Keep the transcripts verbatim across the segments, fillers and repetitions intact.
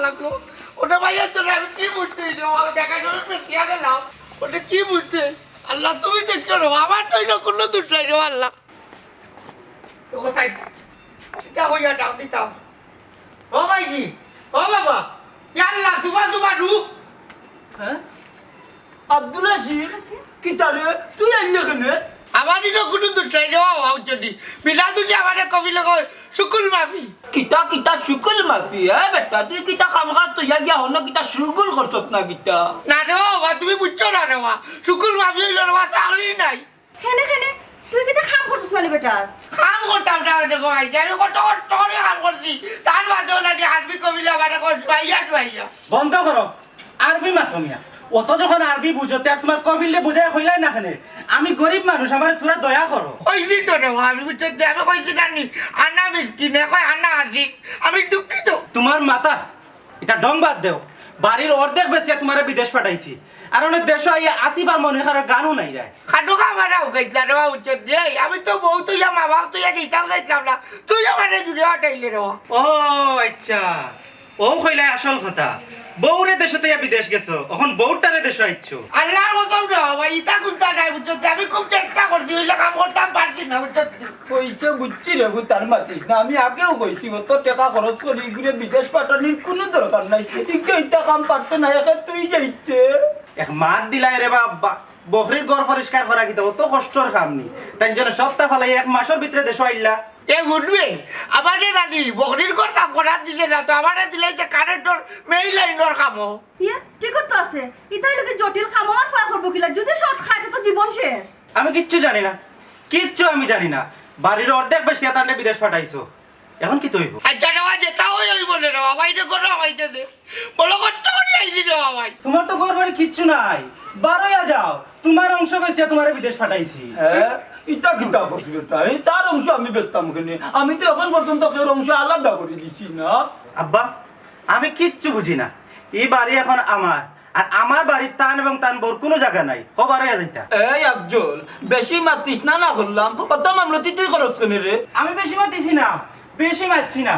লাগলো। ওটা ভাইয়া তোর আমি কি বুঝতে দিল? আমার দেখা গেল পেঁচিয়া গেলাম। ওটা কি বুঝতে? আল্লাহ, তুমি দেখছো রে, আমার তো এটা কোনো দোষ নাই রে আল্লাহ। ও সাইড, এটা হইয়া ডাক দিতাম। ও ভাইজি, ও বাবা, ইয়া আল্লাহ, সুবা সুবা রু। হ্যাঁ? আব্দুল আসিফ, কিতা রে? তুই আইলে কেনে? আমার ইনো কুনু দুষ নাই রে বাবা, উজ্জনি। বিলা দুষে আমারে কবিলে কয়, শুকুল মাফি। কিতা, কিতা শুকুল মাফি? এ বেটা, তুই কিতা কাম কাজ তো ইয়া গিয়া হনো কিতা শুকুল করছত না কিতা? না রে বাবা, তুমি বুঝছো না রে বাবা। শুকুল মাফি অইলো রে বাবা, চাকরি নাই। কেনে, কেনে? তুই কিতা কাম করছস মানে বেটার? কাম করতাম না, ওই দেখো ভাই, আমি কত কষ্ট করে কাম করছি। তার বাদেও নাকি আরবি কবিলে আমারে কয়, শুয়াইয়া, শুয়াইয়া। বন্ধ করো। আরবি মাতো মিয়া। অত যখন আরবি বুঝো, তে আর তুমার কফিলরে বুঝাইয়া কইলায় না কেনে? আমি গরিব মানুষ, আমারে থুড়া দয়া করো। কইছি তো রে, আমি বুঝছো যে আমি কইছি না নি, আনা মিসকিন, এ কয় আনা আজিজ, আমি দুঃখিত। তুমার মাথা ইতা ঢং বাদ দেও। বাড়ির অর্ধেক বেচিয়া তুমারে বিদেশ পাঠাইছি। আর অনে দেশো আইয়া আসিফ আর মনির খানর গানও নাই রে। খাটুকা মারা উগাইতলা রে, বুঝছো যে আমি তো বউ তো ইয়া মা বাপ তো ইয়া দিতাম যাইতাম না, তুই আমারে দূরে হটাইলে রে। ও আচ্ছা, ও কইলায় আসল কথা। বউরে দেশো থইয়া বিদেশ গেছো, অখন বউটারে দেশো আইছো। আল্লাহর কসম রে বাবা, ইতা কুনতা নাই, বুঝছো? আমি খুব চেষ্টা করছি, অইলে কাম করতাম পারছি না, বুঝছো? কইছে বুঝছি রে, গু তার মাতিস না। আমি আগেও কইছি, অত টেকা খরচ করি ইগুরে বিদেশ পাঠানির কুনু দরকার নাই। ইকে ইতা কাম পারতো না, একে তুই যাইতে। এক মাত দিলায় রে বাবা, বকরির ঘর পরিষ্কার করা কিতা অত কষ্টর কাম নি? তাইন যেন সপ্তাহ ফালাই এক মাসর ভিতরে দেশো আইলা। এ হুনবে, আমারে নানি বকরির ঘর সাফ করার দিছে না তো, আমারে দিলাইছে কারেন্টর মেইন লাইনর কামো। ইয়ে, ঠিক তো আছে। ইতাই লোকে জটিল কাম আমার ফুয়া করবো কিলা? যদি শর্ট খায় তো জীবন শেষ। আমি কিচ্ছু জানি না, কিচ্ছু আমি জানি না। বাড়ির অর্ধেক বেচিয়া তানরে বিদেশ পাঠাইছো, অখন কিতা অইবো? আচ্ছা রে বাবা, যেতা অয় অইবো রে বাবা, ইটা করো, অইতে দে। বড় কষ্ট করি আইছি রে বাবা। তুমার তো ঘর বাড়ি কিচ্ছু নাই, বারইয়া যাও। তুমার অংশ বেচিয়া তুমারে বিদেশ পাঠাইছি। হ্যাঁ? ইতা কিতা কস বেটা? এই তার অংশ আমি বেচতাম কেনে? আমি তো অখন পর্যন্ত কেউর অংশ আলাদা করি দিছি না। আব্বা, আমি কিচ্ছু বুঝি না। ই বাড়ি অখন আমার, আর আমার বাড়িত তান এবং তান বউর কুনু জাগা নাই। কও বারইয়া যাইতা। এই আফজল, বেশি মাতিস না, না করলাম। অত মামলতি তুই খরচ কেনে রে? আমি বেশি মাতিছি না, বেশি মাতছি না।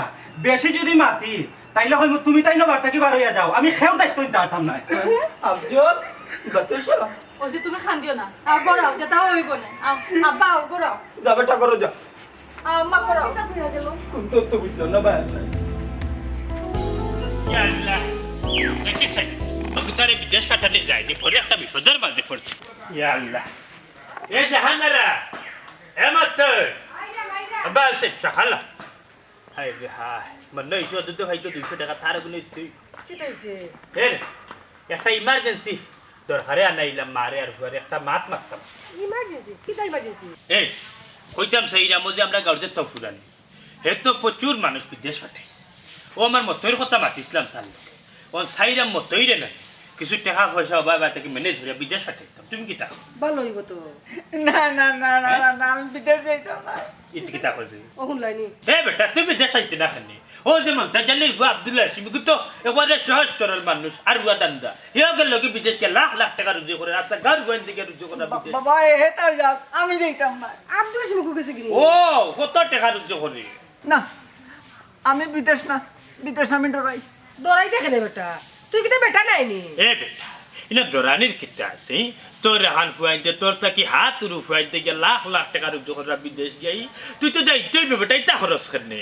বেশি যুদি মাতি, তাইলে কইমু তুমি তাইন বাড়ি থাকি বারইয়া যাও, আমি কেউর দায়িত্ব নিতাম পারতাম নায়। আফজল, বাতাসা। ওই যে তুমি কান্দিও না, আও ঘরো আও, যেতা অইবো না। আও, আব্বা আও ঘরো আও। যা বেটা, ঘরো যা। আও, আম্মা ঘরো আও। কুন্তা তো বুঝলাম না ভাই। ইয়া আল্লাহ, দেখি চাই, আমি তারে বিদেশ পাঠাতে যাইনি, পরে একটা বিপদর মাঝে পড়ছি। ইয়া আল্লাহ, এ জাহানারা, এ মাত্র, আব্বা আছে, সকালা। হায় রে হায়, মনে অইছে অত তো হয়তো দুইশো টেকা তার গুনে তুই। কিতা অইছে? এ রে, একটা ইমার্জেন্সি দরকারে আনাইলাম মারে আর ফুয়ারে, একটা মাত মাততাম। ইমার্জেন্সি? কিতা ইমার্জেন্সি? এ, কইতাম চাইরাম যে আমরার গাউর যে তফুরানি, হে তো প্রচুর মানুষ বিদেশ পাঠায়। ও আমার মতইর কথা মাতিছিলাম তার লগে। ও চাইরাম মতইরে না, কিছু টেকা পয়সা অবা বা থাকি ম্যানেজ করিয়া বিদেশ পাঠাইতাম। তুমি কিতা? ভালা অইবো তো। না, না, না, না, না, না, আমি বিদেশ যাইতাম না। ইতা কিতা কইলি? ও হুনলায়নি? এ বেটা, তুই বিদেশ যাইতে না কেনে? ও যে মন্তাজ আলীর ফুয়া আব্দুল্লাহ হাশিম, ইগু তো একবারে সহজ সরল মানুষ, আর ফুয়া দান্দা। হে গেল কি বিদেশ গিয়া লাখ লাখ টেকা রুজি করে, রাস্তা গাঁর ফুয়াইন দিকে রুজি করে বা-, বিদেশ। বাবা, এ, হে তার যাক, আমি যাইতাম না। আব্দুল্লাহ হাশিম ইগু গেছে কিনি? ও, কত টেকা রুজি করে। না, আমি বিদেশ না, বিদেশ আমি ডরাই। ডরাইতে কেনে বেটা? তুই কিতা বেটা নায়নি? এ বেটা, ইনো ডরানির কিতা আছে? তোর এখান ফুয়াইন্তে, তোর থাকি হাত উরু ফুয়াইন্তে গিয়া লাখ লাখ টেকা রুজি করিয়া বিদেশ যাই। তুই তো যাইতে অইবে বেটা, ইতা খরচ কেনে?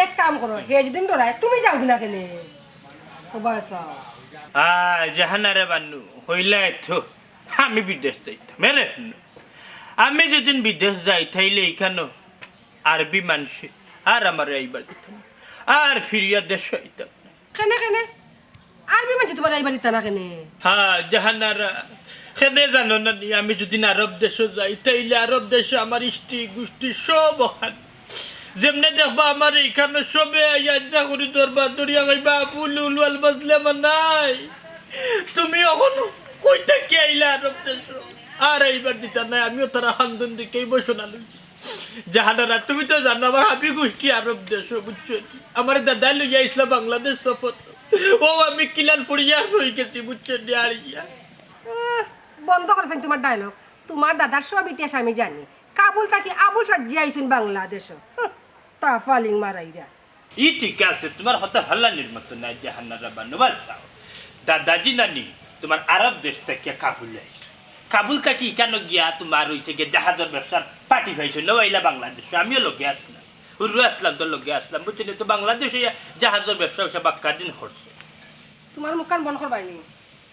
এক কাম করো, হে যুদি ডরায়, তুমি যাওগি না কেনে? ও বাসা। আ, জাহানারে বানু, কইলায় তো, আমি বিদেশ যাইতাম। এরে, আমি যুদি বিদেশ যাই, তাইলে ইখানো আরবি মানষে আর আমারে আইবার দিতা না, আর ফিরিয়া দেশো আইতাম না। কেনে, কেনে? আরবি মানষে তুমারে আইবার দিতা না কেনে? হ্যাঁ, জাহানারা, কেনে জানো না নি, আমি যুদি আরব দেশো যাই, তাইলে আরব দেশো আমার স্ত্রী গুষ্টি সব অখান। যেমনে দেখবা আমারে ইখানো সবে আইয়া আঞ্জা করি দরবার ধরিয়া কইবা, "আবু লুলু আল মাজলামা নাই, তুমি অখন কই থাকি আইলা আরব দেশো?" আর আইবার দিতা নায়, আমিও তারা খান্দন দিকেই বসো না লই। জাহানারা, তুমি তো জানো আমার হাবি গুষ্টি আরব দেশো, বুঝছো নি? আমার দাদায় লইয়া আইছলা বাংলাদেশ সফর। ও আমি কিলান পড়িয়া রই গেছি, বুঝছো নি? আর ইয়া। আহ, বন্ধ করো চাইন তুমার ডায়লগ। তুমার দাদার সব ইতিহাস আমি জানি। কাবুল থাকি আবুল সাজিয়া আইছইন বাংলাদেশো। হুঁ, তা ফালিং মারাইরা। ই ঠিক আছে, তুমার কথা ফালানির মতো নায়, জাহানারা বানু, বাদ দেও। দাদাজি নানি, তুমার আরব দেশ থাকিয়া কাবুল আইছে। কাবুল থাকি ইকানো গিয়া তুমার অইছে গিয়া জাহাজর ব্যবসার পার্টি পাইছো, লও আইলা বাংলাদেশো, আমিও লগে আছলাম। হুরু আছলাম তো লগে আছলাম, বুঝছো নি? তো বাংলাদেশো ইয়া জাহাজর ব্যবসা অইছে বাক্কা দিন করছে। তুমার মুখখান বন্ধ করবায় নি।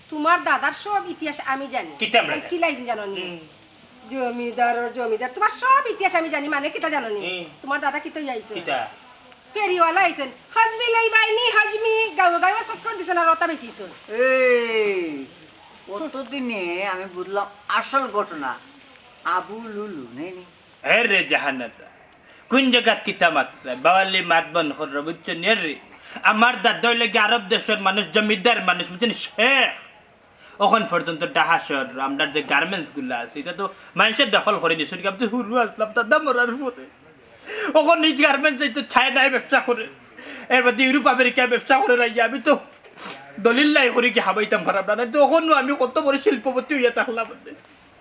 তুমার দাদার সব ইতিহাস আমি জানি। কিতা আমরা জানি? কিলা আইছইন জানো নি? হুম। জমিদার ওর জমিদার, তুমার সব ইতিহাস আমি জানি, মানে কিতা জানো নি? হুম। তুমার দাদা কিতা অইয়া আইছে? কিতা? ফেরিওয়ালা আইছইন। হজমি লইবায়নি, হজমি, গাঁও গাঁও চক্কর দিছইন আর অতা বেচিছইন। এই, অতদিনে আমি বুঝলাম আসল ঘটনা। আবু লুলু, নেই নি? এ রে জাহানারা, কুন জাগাত কিতা মাতরায়? বাওয়ালি মাত বন্ধ করো, বুঝছো নি রে? আমার দাদা অইলে গি আরব দেশর মানুষ, জমিদার মানুষ, বুঝছো নি? শেখ। অখন পর্যন্ত ঢাকা শহর, আমরার যে গার্মেন্টস গুলা আছে, ইটা তো মানষে দখল করি নিছে। আমি তো হুরু আছলাম, দাদা মরার পরে। অখন নিজ গার্মেন্টস এই তো চায়নায় ব্যবসা করে, এর মধ্যে ইউরোপ আমেরিকায় ব্যবসা করে রাইয়া। আমি তো দলিল নাই করি কি হামাইতাম পারলাম না, নাইলে তো অখনও আমি কত বড় শিল্পপতি অইয়া থাকলাম।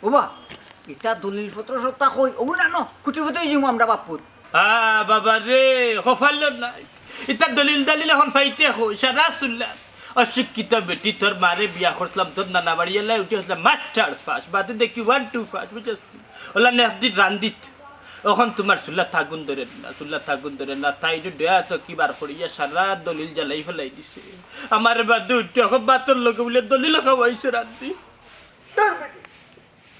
ওবা, ইতা দলিল পত্র সত্তা কই? ওগুলা ন, কুটিপতি অইযিমু আমরা বাপুত। আ, বাবা রে, কপালো নাই। ইতা দলিল দালিল অখন পাইতে কই? সারা চুল্লা। অশিক্ষিত বেটি, তোর মারে বিয়া করছলাম, তোর নানা বাড়ি এলাই উঠি আসলাম মাস্টার পাস, বাদে দেখি ওয়ান টু পাস, বুঝছস? ওলা নেফদি রান্দিত। অখন তুমার চুল্লাত আগুন ধরে না, চুল্লাত আগুন ধরে না, তাই যে ডেয়া চকি বার করিয়া সারা দলিল জ্বালাই ফালাই দিছে। আমার বাদে উঠে অখন ভাতর লগে বুলে দলিল খাওয়াইছে রান্দি। তোর বেটি।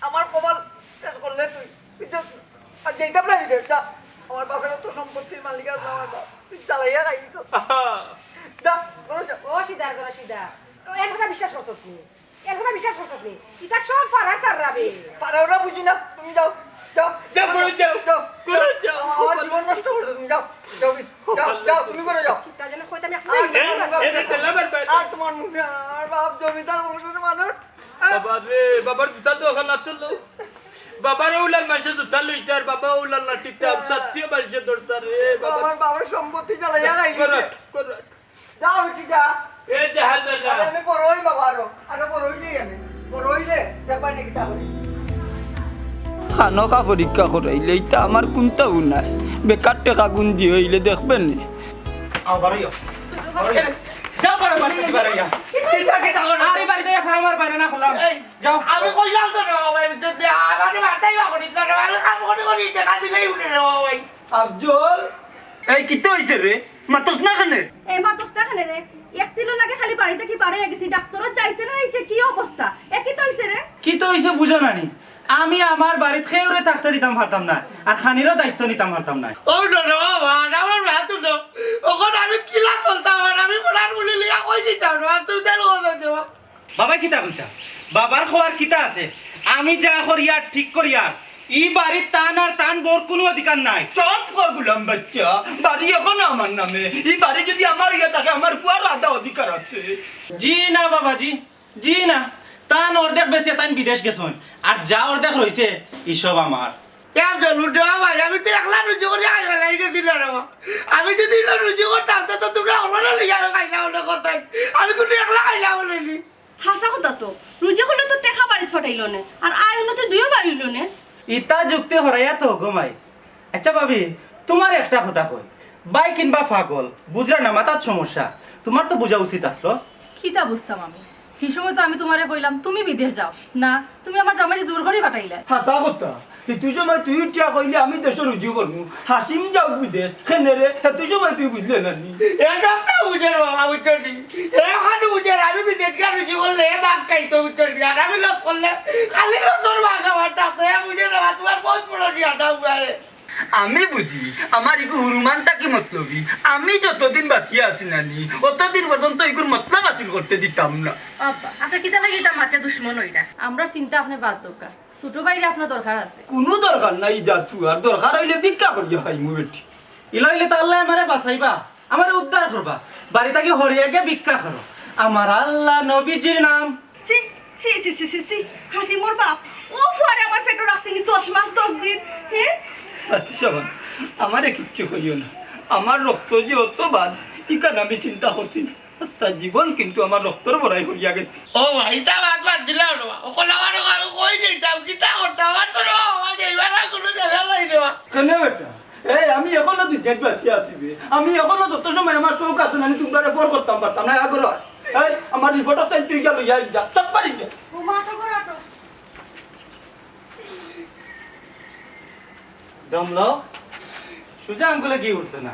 আমার কপাল শেষ করলে তুই, বুঝছস? আর যেইটা না দিতে, যা। আমার বাপের অত সম্পত্তির মালিক আছে আমার বাপ। তুই জ্বালাইয়া খাই দিছস। যা, ঘরো যা। ও সিদার ঘরো সিদা। ও এর কথা বিশ্বাস করছস নি? এর কথা বিশ্বাস করছস নি? ইটা সব ফারা সাররাবে। ফারা ওরা বুঝি না, তুমি যাও। যাও। যাও, ঘরো যাও। যাও। ঘরো যাও। আমার, আমার জীবন নষ্ট করছো তুমি, যাও। যাও, যাও, যাও, তুমি ঘরো যাও। কিতা যেন কইতাম এখন আর, এ, এ, এ, এ, আর তোমার মুখে, আর বাপ জমিদার বংশের মানুষ। বাবা রে, বাবার জুতা তো অখান না তুললো। বাবার ওলার মানষে জুতা লইতার, বাবা ওলার না টিকতাম, হ্যাঁ। সত্যি মানষে দরকার রে, বাবা। আমার বাবার সম্পত্তি জ্বালাইয়া খাইলি। করো, করো। যাও, উঠি যা। এ জাহান না। আরে, আমি বড় হই বাবা আরো, আরো বড় হই যাই আমি। বড় হইলে দেখবা নাকি তা করি। খানোকা পরীক্ষা করাইলে ইতা আমার কুন্তাউ নাই। বেকার টেকা গুন দিয়ে হইলে দেখবেন নি। আও, বারইও। বারইও। যাও, বারো, বারো, বারো, বারো, ইয়া। কিসা কিতা করো? আরে, বাড়িত আইয়া ফার্মার বাইরে না খোলাম। এই, যাও। আমি কইলাম তো রে বাবা, এই যে, যে, আমারে মারতাই বা করিস না রে বাবা, আমি কাম করি করি টেকা দিলেই উঠে রে বাবা, ভাই। আফজল, এই কিতা হইছে রে? মাতস না কেনে? এই মাতস না কেনে রে? এক দিনর লাগি খালি বাড়ি থাকি বার অইয়া গেছি, ডাক্তরো যাইতে না যাইতে কি অবস্থা? এ কিতা হইছে রে? কিতা হইছে বুঝো না নি? আমি আমার বাড়িত কেউরে থাকতে দিতাম পারতাম না, আর খানিরও দায়িত্ব নিতাম পারতাম না। ও না রে বাবা, আমার ভাত উঠো। অখন আমি কিলা চলতাম, আর আমি বুড়ার বুলি লিয়া কই দিতাম না, আর তুমি তার কথা দেওয়া। বাবা কিতা কইতা? বাবার খোয়ার কিতা আছে? আমি যা করিয়ার, ঠিক করিয়ার। ই বাড়িত তান আর তান বউর কুনু অধিকার নাই। চুপ কর গুলাম বাচ্চা, বাড়ি অখনো আমার নামে। ই বাড়ি যদি আমার ইয়া থাকে, আমার পুয়ার আধা অধিকার আছে। জি না বাবাজি, জি না, তান অর্ধেক বেচিয়া তাইন বিদেশ গেছইন, আর যা অর্ধেক রইছে, ই সব আমার। কে আফজল, উঠো ভাই, আমি তো একলা রুজি করি আই বেলা, এই যে দিল রে বাবা। আমি যদি ইলা রুজি করতাম, তে তো তোমরা অকলরে লইয়া আমি খাইলা অনে কথা। আমি কুনু একলা খাইলা অনে নি। হাছা কথা তো, রুজি করলে তো টেকা বাড়িত ফাটাইলো নে, আর আয় উন্নতি দুইও বাড়িলো নে। ইতা যুক্তি হরাইয়া তো গো মাই। আচ্ছা ভাবি, তুমার একটা কথা কই, ভাই কিনবা পাগল, বুঝরা না, মাথাত সমস্যা, তুমার তো বুঝা উচিত আসলো। কিতা বুঝতাম আমি? হি সময় তো আমি তুমারে কইলাম, তুমি বিদেশ যাও। না, তুমি আমার জামাইরে জোর করি পাঠাইলায়। হাছা কথা, হিতু সময় তুই উঠিয়া কইলে আমি দেশো রুজি করমু, হাসিম যাও বিদেশ, কেনে রে, হিতু সময় তুই বুঝলে না নি? এ সব তো বুঝের বাবা, বুঝছো নি? এ ওখানে বুঝের, আমি বিদেশ গিয়া রুজি করলে এ ভাগ খাইতো, বুঝছো নি? আর আমি লস করলে খালি লসর ভাগ আমার থাকতো, এ বুঝের বাবা, তুমার বহুত বড় রিয়াটা উবায়। আমি বুঝি, আমার ইগু হুরুমান থাকি মতলবি। আমি যতদিন বাঁচিয়া আছি নানি, অতদিন পর্যন্ত ইগুর মতলব হাসিল করতে দিতাম না। আব্বা, আপনে কিতা লাগি ইতা মাতে দুশমন অইরা? আমরার চিন্তা আপনে বাদ দেউক্কা। ছোট ভাইরে আপনার দরকার আছে। কুনু দরকার নাই, যা তুই আর দরকার অইলে ভিক্ষা করিয়া খাইমু বেটি। ইলা অইলে তো আল্লায় আমারে বাঁচাইবা, আমারে উদ্ধার করবা। বাড়ি থাকি হরিয়া গিয়া ভিক্ষা করো। আমার আল্লাহ নবীজির নাম। ছি, ছি, ছি, ছি, ছি, ছি। হাসিমর বাপ, ও ফুয়ারে আমার পেটো রাখছে নি দশ মাস দশ দিন, হে? আচ্ছা, শোন, আমারে কিচ্ছু কইও না। আমার রক্ত যে অত বাদ, ইখান আমি চিন্তা করছি না। আস্তা জীবন কিন্তু আমার রক্তর বড়াই করিয়া গেছে। ও ভাই, ইতা বাদ বাদ দিলাম রে বা। অখন আমার আমি কই যাইতাম, কিতা করতাম? আমার তো রে বা, আমার যাইবার আর কুনু জাগা নাই রে বা। কেনে বেটা? এই, আমি এখনো দুনিয়াত বাঁচিয়া আছি বে। আমি এখনো যত সময় আমার চউখ আছে নানি, তুমরারে পর করতাম পারতাম না, আগর। এই, আমার রিপোর্ট আছে, তুই গিয়া লইয়া আইবি যা, সব পারি যা। দমলো, সুজা আঙ্গুলে ঘি উঠতো না,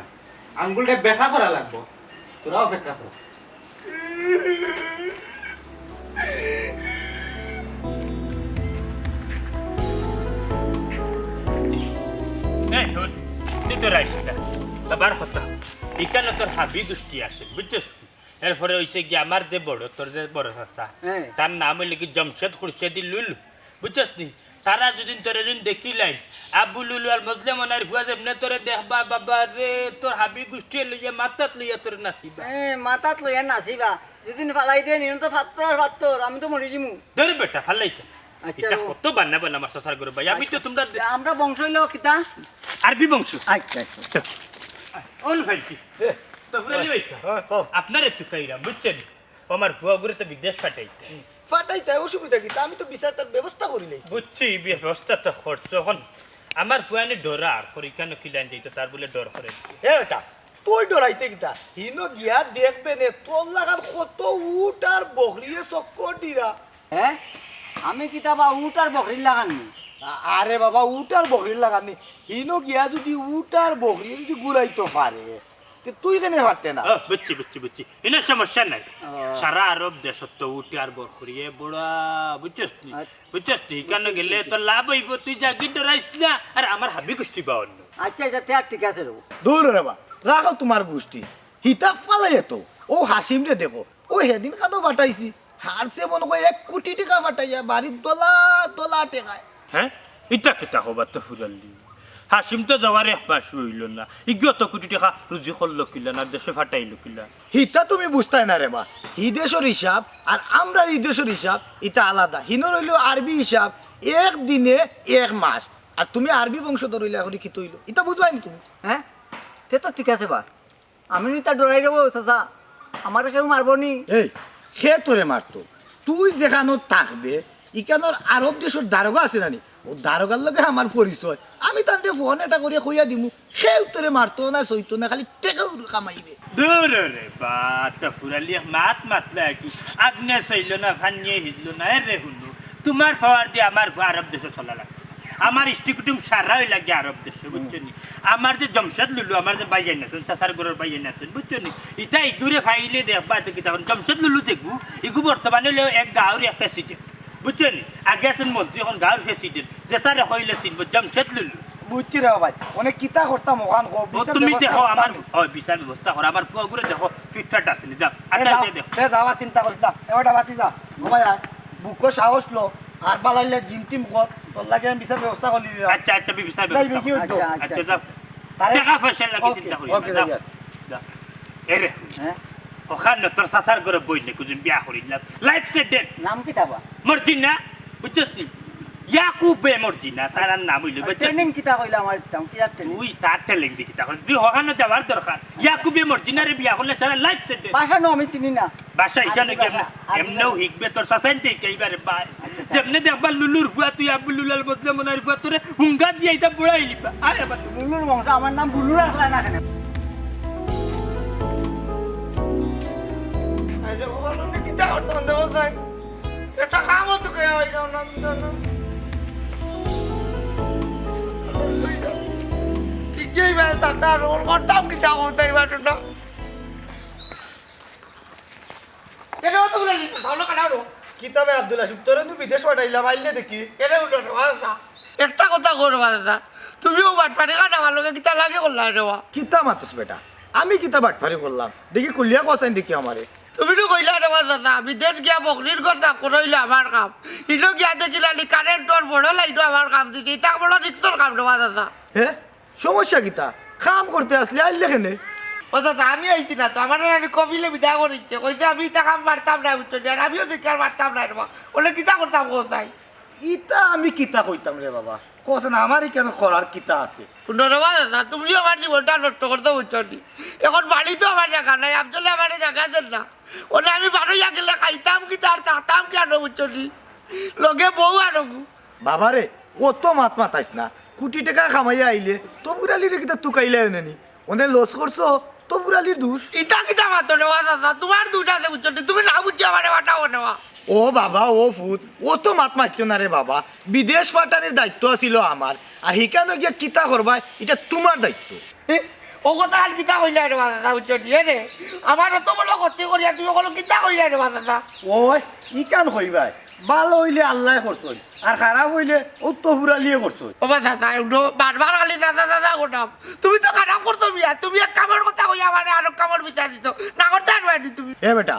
আঙ্গুলটা বেকা করা লাগবো। তোরা অপেক্ষা কর। এই, হুন, তুই তো রাইস না। আবার কথা, ইখানো তোর হাবি গুষ্টি আছে, বুঝছস? এরপরে অইছে কি, আমার যে বড়, তোর যে বড় চাচা, হ্যাঁ। তার নাম অইল কি জমশেদ খুরশেদি লুলু, বুঝছস নি? তারা যদি তোরে যদি দেখিলাই, আবু লুলু আর মজলে মনার ফুয়া যেমনে তোরে দেখবা, বাবা রে, তোর হাবি গুষ্টি লইয়া, মাথাত লইয়া তোরে নাচিবা। হ্যাঁ, মাথাত লইয়া নাচিবা। যদি ফালাই দেন, ইনো তো ফাত্তর আর ফাত্তর, আমি তো মরি যিমু। ধরে বেটা, ফালাইছে। আচ্ছা, ইটা ও। কত বান্না বান্না মাস্টার স্যার করে ভাই, আমি তো আচ্ছা, তোমরা আচ্ছা, আমরা বংশ অইল কিতা? আরবি বংশ। আচ্ছা, আচ্ছা। অন ভাই কি? এ, তো ফুরালি ভাই, হ্যাঁ, কও। আপনার একটু কাইরাম, বুঝছেন? ও আমার ফুয়া ঘুরে তো বিদেশ ফাটাইতে। ফাটাইতে অসুবিধা কিতা? আমি তো বিচার তার ব্যবস্থা করি লাইছি। বুঝছি, ব্যবস্থা তো করছো। এখন আমার ফুয়ানি ডরার, পরীক্ষা নকিলান যাইতো, তার বলে ডর করে। এ বেটা, তুই ডরাইতে কিতা? হিনো গিয়া দেখবে নে, তোর লাখান কত উট আর বকরিয়ে চক্কর দিরা। হ্যাঁ? আমি কিতা বা উট আর বকরির লাখান নি? আ-, আরে বাবা, উট আর বকরির লাখান নি। হিনো গিয়া যদি উট আর বকরিয়ে যদি গুলাইতো পারে, তে তুই কেনে পারতে না? ও, বুঝছি, বুঝছি, বুঝছি। ইনো সমস্যা নাই। ও। সারা আরব দেশত তো উট আর বকরিয়ে বড়া, বুঝছস নি? আচ্ছা। বুঝছস নি? ইখানো বুঝছি, গেলে বুঝছি। তো লাভ অইবো, তুই যা গিয়ে ডরাইস না, আর আমার হাবি গুষ্টি বা অন্য। আচ্ছা, আচ্ছা, তে আর ঠিক আছে রে। দূর রে বা, রাখো তোমার গুষ্টি। হিতা ফালাইয়া তো, ও হাসিম রে দেখো, ও হেদিন কানো ফাটাইছি, হারছে মনে কয় এক কোটি টেকা ফাটাইয়া, বাড়ির দলা দলা টেকায়। হ্যাঁ? ইটা কিতা হবার তো ফুরালি? হাসিম তো যাওয়ার এক মাস অইল না, ইগিয়ে অত কোটি টেকা রুজি করলো কিলা, না দেশে ফাটাইলো কিলা? হিতা তুমি বুঝতায় না রে বা, হি দেশর হিসাব আর আমরার ই দেশর হিসাব ইতা আলাদা। হিনর অইল আরবি হিসাব, এক দিনে এক মাস, আর তুমি আরবি বংশধর অইলে এখন কিতা অইল, ইতা বুঝবায় নি তুমি? হ্যাঁ, তে তো ঠিক আছে বা, আমি ইতা ডরাই দেবো চাচা, আমারে কেউ মারবো নি? এই, কে তোরে মারতো? তুই যেখানো থাকবে, ইখানোর আরব দেশর দারোগা আছে না নি? ও দারোগার লগে আমার পরিচয়। আমি তানরে ফোন এটা করিয়া কইয়া দিমু, কেউ তোরে মারতো না, সইতো না, খালি টেকা উড়ু কামাইবে। দূর রে বা, তা ফুরালি এক মাত মাতলা কি? আগ্নে সইল না, ফানিয়ে হিজল না, এ রে হুনু। তোমার পাওয়ার দিয়ে আমার আরব দেশে চলা লাগে। আমার ইষ্টি কুটুম সারা অইলা গিয়া আরব দেশে, বুঝছো নি? আমার যে জমশেদ লুলু, আমার যে ভাইয়াইন আছইন, চাচার ঘরর ভাইয়াইন আছইন, বুঝছো নি? ইতা ইগুরে ফাইলে দেখবা, তো কিতা কন, জমশেদ লুলু দেখবো, ইগু বর্তমানে অইলো এক গাঁওর এক প্রেসিডেন্ট, বুঝছো নি? আগে আছইন মন্ত্রী, এখন গাঁওর প্রেসিডেন্ট, যে স্যারে কইলে চিনবো, জমশেদ লুলু। বুঝছি রে ভাই, অনে কিতা করতাম ওখান কও, ও বিচার তুমি ব্যবস্থা দেখো, আমার, করতাম। ও বিচার ব্যবস্থা করো, আমার ফুয়াগুরে দেখো, ফিটফাট আছে নি, যাও। এ আচ্ছা, যাও, আচ্ছা, দেখো। এ যাও, আর চিন্তা করিস না, এ বেটা বাতি যা, ও ভাই আয়, বুকো সাহস লো, আর বালাইলে জিম টিম কর, তোর লাগি আমি বিচার ব্যবস্থা করি দিলাম। আচ্ছা, আচ্ছা, আমি বিচার যাই ব্যবস্থা দেখি করো। ওই তো। আচ্ছা, আচ্ছা, আচ্ছা, আচ্ছা। যাও। তারে টাকা পয়সার লাগি ওকে, চিন্তা করিও ওকে, না, যাও। যাই আর। যাও। এ রে, হ্যাঁ? ওখান তোর চাচার ঘরে বইলে কুদিন বিয়া করিলাম। Life settle. নাম কিতা বা? মর্জিনা, বুঝছস নি? ইয়াকুবে মর্জিনা, তার আর নাম অইলো, আর বুঝছস নি? ট্রেনিং কিতা কইলা আমার, দাম কি আর ট্রেনিং? তুই তার ট্রেনিং দি কিতা কর? তুই ওখানো যাওয়ার দরকার। ইয়াকুবে মর্জিনারে বিয়া করলে সারা লাইফ সেটেল। ভাষা নো আমি চিনি না। ভাষা এখানো আরবি কি ভাষা, এমনে-, আরবি এমনেও ভাষা। হিকবে তোর চাচাইন দেখে এইবারে ভাই। আচ্ছা, আচ্ছা। যেমনে দেখবা লুলুর ফুয়া, তুই আবুল লুলাল বদলে মনার ফুয়া, তোরে হুঙ্গা দিয়া ইতা বড়াই লিবা। আয় আবার। লুলুর বংশ, আমার নাম বুলু রাখলা না কেনে? আরে বাবা, আপনি কিতা করতে পারতে বলছেন? একটা কামও তো কেউ হয় না, না, না, না। ঠিক যেই ভাই, তাতে আর ওর করতাম কিতা করতে এই বাটনটা? এটা অত বলে নিতে, ভালো কাটা হলো। কিতা বে আব্দুল আসিফ, তোরে নু বিদেশ পাঠাইলাম, আইলে দেখি। এটা উঠো না, ভালো না। একটা কথা কর, ভালো না। তুমিও বাটপারি কাটা ভালো, কিতা লাগে করলা রে বা? কিতা মাতস বেটা? আমি কিতা বাটপারি করলাম? দেখি কুলিয়া কসাইন দেখি আমারে। তুমি তো কইলা রে বা দাদা, বিদেশ গিয়া বকরির ঘর তা করইলে আমার কাম। ইনো গিয়া দেখিলালি কারেন্টর বড় লাইনও আমার কাম দিতে, ইতা বড় রিক্সর কাম রে বা দাদা। হে? সমস্যা কিতা? কাম করতে আসলে আইলে কেনে? ও দাদা, আমি আইছি না তো, আমার আমি কবিলে বিদায় করিচ্ছে, কইছে আমি ইতা কাম পারতাম না, বুঝছো নি? আর আমিও দেখি আর পারতাম না রে বা। ওলে কিতা করতাম কোথায়? ইতা আমি কিতা কইতাম রে বাবা? কস না, আমার ইখানো করার কিতা আছে? হুনো রে বা দাদা, তুমিও আমার জীবনটা নষ্ট করতে বুঝছো নি? এখন বাড়িত তো আমার জাগা নাই, আফজলে আমার জাগা দেন না। ওলে আমি বারইয়া গেলে খাইতাম কিতা আর থাকতাম কিতা, বুঝছো নি? লগে বউ আর হবু। বাবারে, অত মাত মাতাইস না। কুটি টেকা কামাইয়া আইলে তফুর আলীরে কিতা তুকাইলায় নানি? অনে লস করছো, তফুর আলীর দুষ। ইতা কিতা মাতো রে বা চাচা, তুমার দুষ আছে বুঝছো নি? তুমি না বুঝিয়া আমারে ফাটাও না বা। ও বাবা, ও ফুত, অত মাত মাতিও না রে বাবা। বিদেশ ফাটানির দায়িত্ব আছিল আমার, আর হিকানো গিয়া কিতা করবায়, ইটা তুমার দায়িত্ব। এ, অউ কথা আর কিতা কইলায় রে বা চাচা, বুঝছো নি? এ রে, আমার অত বড় ক্ষতি করিয়া তুমি অগুরে কিতা কইলায় রে বা চাচা? ওই, ইখান কইবায়, ভালা অইলে আল্লায় করছইন, আর খারাপ অইলে অউ তফুর আলীয়ে করছইন। ও বা চাচা, উঠো, বারবার খালি চাচা চাচা করতাম। তুমি তো খারাপ করছো মিয়া, তুমি এক কামর কথা কইয়া আমারে আরক কামর বিচার দিছো, না করতে পারবায় নি তুমি। এ বেটা,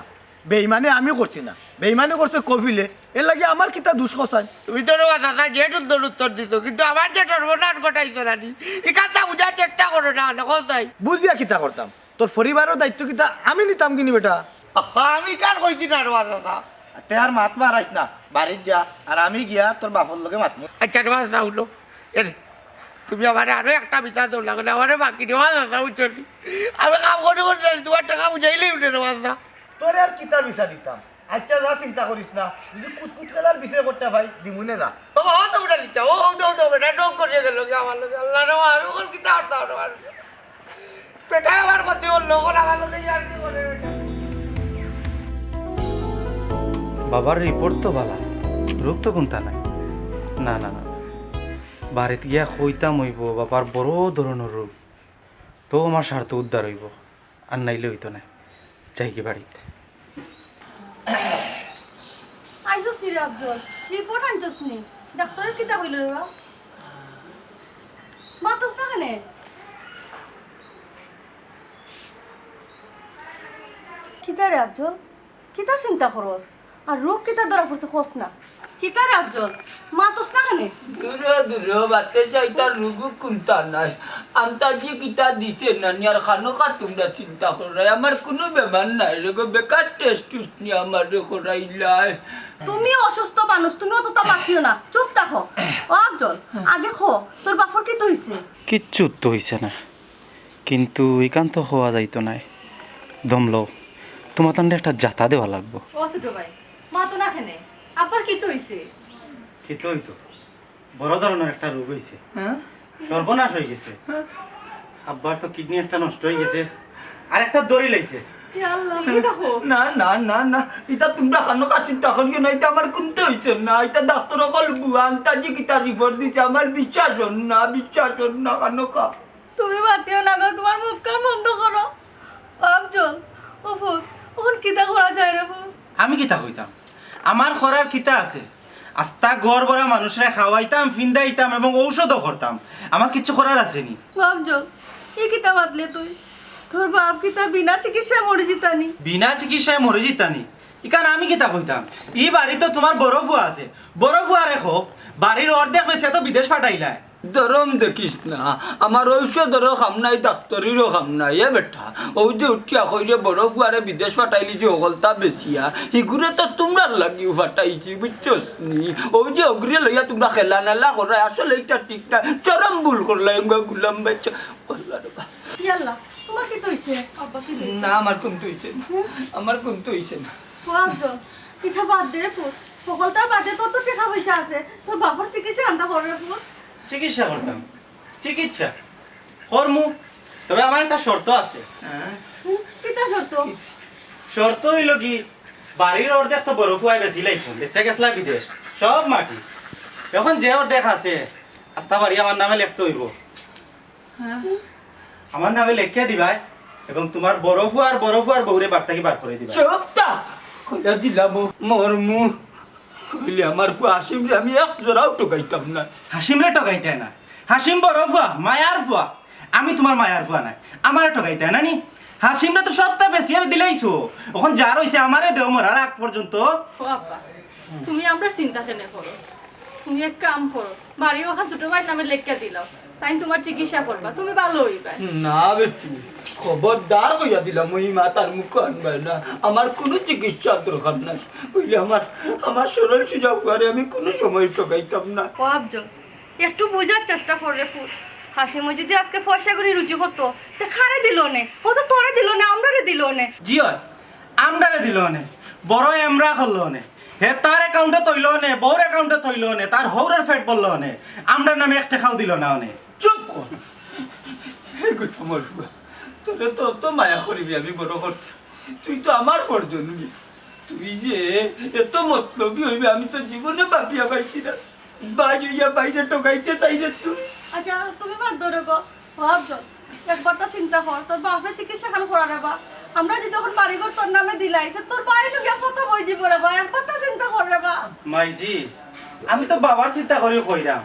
বেইমানি আমি করছি না, বেইমানি করছে কফিলে, এরলাগি আমার কিতা দুষ কছাইন? তুমি তো রে বা চাচা যে সুন্দর উত্তর দিছো, কিন্তু আমার যে সর্বনাশ ঘটাইছো নানি, ইখানতা বুঝার চেষ্টা করো না, না কছাইন। বুঝিয়া কিতা করতাম? তোর পরিবারর দায়িত্ব কিতা আমি নিতাম কিনি বেটা? আহা, আমি ইখান কইছি না রে বা চাচা। তে আর মাত বাড়াইস না, বাড়িত যা, আর আমি গিয়া তোর বাপর লগে মাতমু। আচ্ছা রে বা চাচা, উঠো। এ রে, তুমি আমারে আরো একটা বিচার দেও না, আমারে বাকি রে বা চাচা, বুঝছো নি? আমি কাম করি করি জানি, তুমার টেকা বুঝাইলেই উঠে রে বা চাচা। তোরে আর কিতা বিচার দিতাম? আচ্ছা, যা, চিন্তা করিস না, যদি কুতকুত খেলার বিচার করতে পাই, দিমুনে যা। ও বাবা, তো বেটা নিচা, ও, ও, তো, তো, বেটা, ডোক করিয়া গেল কি আমার লগে? আল্লাহ রে, আমি অখন কিতা করতাম রে বাবা? বেটা আমার ক্ষতি করলো, অখন আমার লগে ইয়ার কি করে বেটা? বাবার রিপোর্ট তো ভালা, রোগ তো কুন্তা নাই। না, না, না, বাড়িত গিয়া কইতাম অইবো, বাবার বড় ধরনর রোগ, তো আমার স্বার্থ উদ্ধার অইবো। আর নাইলে অইতো নায়। যাইগি বাড়িত। আইছস নি রে আফজল? রিপোর্ট আনছস নি? ডাক্তরে কিতা কইলো রে বা? মাতস না কেনে? কিতা রে আফজল? কিতা চিন্তা করস? আর রোগ কিতা ধরা পড়ছে কস না? কিতা রে আফজল? মাতস না কেনে? দূরো দূরো বাতে চাইতার রুগু কুন্তা নাই। আন্তাজি কিতা দিছে নানি আর খানোকা তুমরা চিন্তা কররায়। আমার কুনু বেমার নাই রে গো, বেকার টেস্ট টুস্ট নিয়া আমারে করাইলায়। তুমি অসুস্থ মানুষ, তুমি অততা মাতিও না, চুপ থাকো। ও আফজল, আগে ক, তোর বাপর কিতা অইছে? কিচ্ছু তো অইছে না। কিন্তু ইখান তো কওয়া যাইতো নায়। দম লও, তুমাতানরে একটা জাতা দেওয়া লাগবো। ও ছোট ভাই, মাতো না কেনে? আব্বার কিতা অইছে? কিতা অইতো? বড় ধরনর একটা রোগ অইছে। হ্যাঁ? সর্বনাশ অইগেছে। হ্যাঁ? আব্বার তো কিডনি একটা নষ্ট অইগেছে, আর একটা ধরিলাইছে। ইয়া আল্লাহ, কিতা কও? না, না, না, না, ইতা তুমরা খানোকা চিন্তা করিও না, ইতা আমার কুন্তা অইছে না, ইতা ডাক্তর অকল ভুয়া আন্তাজি কিতা রিপোর্ট দিছে, আমার বিশ্বাস অর না, বিশ্বাস অর না খানোকা। তুমি মাতিও না গো, তুমার মুখখান বন্ধ করো। ও আফজল, ও ফুত, অখন কিতা করা যায় রে ফুত? আমি কিতা কইতাম? আমার করার কিতা আছে? আস্তা ঘর ভরা মানুষরে খাওয়াইতাম, ফিন্দাইতাম এবং ঔষধও করতাম। আমার কিচ্ছু করার আছে নি। ও আফজল, ই কিতা মাতলে তুই? তোর বাপ কিতা বিনা চিকিৎসায় মরি যিতা নি? বিনা চিকিৎসায় মরি যিতা নি? ইখান আমি কিতা কইতাম? ই বাড়িত তো তুমার বড় ফুয়া আছে, বড় ফুয়ারে কও, বাড়ির অর্ধেক বেচিয়া তো বিদেশ ফাটাইলায়। ধরম দেখিস না, আমার ঔষধরও কাম নাই, ডাক্তরিরও কাম নাই। এ বেটা, অউ যে উঠিয়া কইরে বড় ফুয়ারে বিদেশ ফাটাইলিছি হকলতা বেচিয়া, হিগুরে তো তুমরার লাগিউ ফাটাইছি, বুঝছস নি? অউ যে অগুরে লইয়া তুমরা খেলা নেলা কররায়, আসলে ইটা ঠিক না, চরম ভুল করলায়, এগুলা গুলাম বাইচ্চা। আল্লাহ রে বা। ইয়া আল্লাহ, তুমার কিতা অইছে? আব্বা, কিতা অইছে? না, আমার কুন্তা অইছে না। হুম? আমার কুন্তা অইছে না। ও আফজল, ইতা বাদ দে রে ফুত। হকলতা বাদ দে, তোর তো টেকা পয়সা আছে। তোর বাপর চিকিৎসা আনতা কর রে ফুত। চিকিৎসা করতাম? চিকিৎসা? করমু। তবে আমার একটা শর্ত আছে। হ্যাঁ? হুম, কিতা শর্ত? শর্ত অইলো কি, বাড়ির অর্ধেক তো বড় ফুয়ায় বেচিলাইছইন, বেচিয়া গেছলা বিদেশ। সব মাটি। অখন যে অর্ধেক আছে, আস্তা বাড়ি আমার নামে লেখতে অইবো। হ্যাঁ। আমার নামে লেখিয়া দিবায় এবং তুমার বড় ফুয়া আর বড় ফুয়ার বউরে বাড়ি থাকি বার করি দিবায়। চুপ থাক! কইয়া দিলাম ও মরমু। কইলে আমার ফুয়া হাসিমরে আমি এক জোড়াও ঠকাইতাম না। হাসিমরে ঠকাইতায় না? হাসিম বড় ফুয়া, মায়ার ফুয়া। আমি তুমার মায়ার ফুয়া নায়, আমারে ঠকাইতায় না নি? হাসিমরে তো সবতা বেচিয়া দিলাইছো, অখন যার অইছে আমারে দেও মরার আগ পর্যন্ত। ও আব্বা, তুমি আমরার চিন্তা কেনে করো? তুমি এক কাম করো, বাড়ি অখান ছোট ভাইর নামে লেখিয়া দিলাও, তাইন তুমার চিকিৎসা করবা, তুমি ভালা অইবায়। না বেটি, খবরদার কইয়া দিলাম, ওই মাতার মুখ আনবায় না, আমার কুনু চিকিৎসার দরকার নাই। অইলে আমার, আমার সরল সুজা ফুয়ারে আমি কুনু সময় ঠকাইতাম না। ও আফজল, একটু বুঝার চেষ্টা কর রে ফুত। হাসিমে যদি আজকে পয়সা করি রুজি করতো, তে কারে দিলো অনে? ও তো তোরে দিলো অনে, আমরারে দিলো অনে। জি অয়, আমরারে দিলো অনে, বড় এমরা করলো অনে। হে তার অ্যাকাউন্টে থইল নে, বউর অ্যাকাউন্টে থইল নে, তার হউরের পেট ভরল নে, আমরার নামে এক টেকাও দিল না অনে। চুপ কর। হে গো আমার ফুয়া, তোরে তো অত মায়া করিবে আমি বড় করছি, তুই তো আমার পরজনবি। তুই যে এত মতলবি অইবে আমি তো জীবনে ভাবিয়া পাইছি না। ভাই অইয়া ভাইরে ঠগাইতে চাইরে তুই। আচ্ছা, তুমি বাদ ধরো গো। ভাবজন, একবার তো চিন্তা কর, তোর বাপরে চিকিৎসা খান করা রে বা। আমরা যদি এখন বাড়িঘর তোর নামে দিলাই, তো তোর বাড়ি তো গিয়া কত বই দিব রে বা, একবার তো চিন্তা কর রে বা। মাইজি, আমি তো বাবার চিন্তা করি কইরাম।